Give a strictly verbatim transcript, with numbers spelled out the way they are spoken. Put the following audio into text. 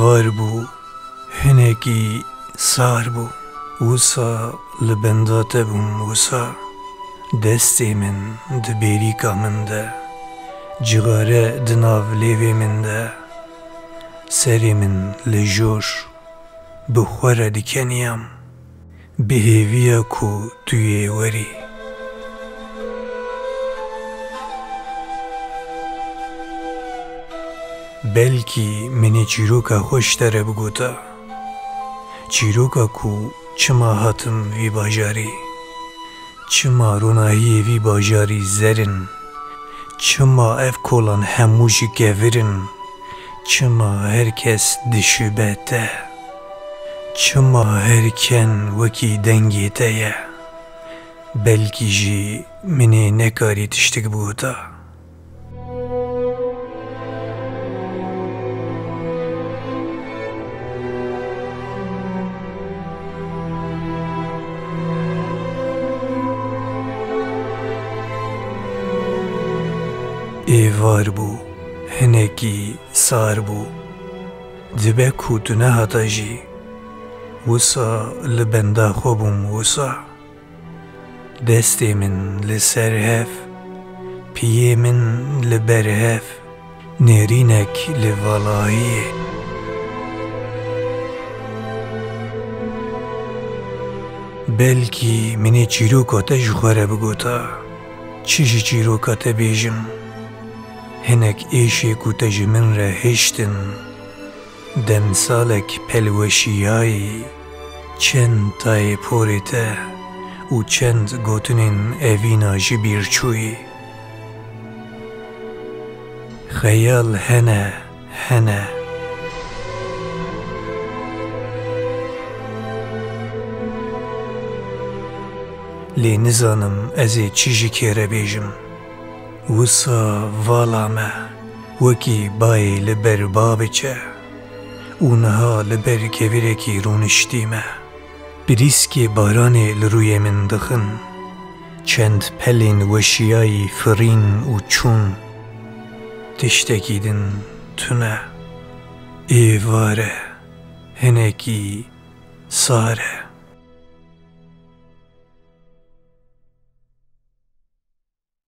Êvar bû, hinekî sar bû. Wisa li benda te bûm, wisa. Destê min di bêrîka min de, cixare di nav lêvê min de, serê min li jor. Bi xwe re dikeniyam, bi hêviya ku tu yê werî. Belkî min ê çîroka xwe ji te re bigota. Çîroka ku çima hatim vî bajarî. Çima ronahiyê vî bajarî zer in? Çima ev kolan hemû ji kevir in? Çima her kes dişibe te? Çima her ken wekî dengê te ye? Belkî jî min ê nekarî tiştik bigota. Êvar bû, hinekî sar bû. Dibe ku tu nehata jî. Wisa li benda xwe bûm, wisa. Destê min li ser hev, piyê min li ber hev, nêrînek li valayiyê. Belkî min ê çîroka te ji xwe re bigota. Çi ji çîroka te bêjim? Hinek êşê ku te ji min re hiştin. Demsalek pelweşiyayî, çend tayê porê te û çend gotinên evîna ji bîr çûyî. Xeyal hene, hene. Lê nizanim ez ê çi ji kê re bêjim. Wisa vala me, wekî bayê li ber ba biçe û niha li ber kevirekî rûniştî me. Pirîskê baranê li rûyê min dixin. Çend pelên weşiyayî firîn û çûn. Tiştekî din tune. Êvar e, hinekî sar e.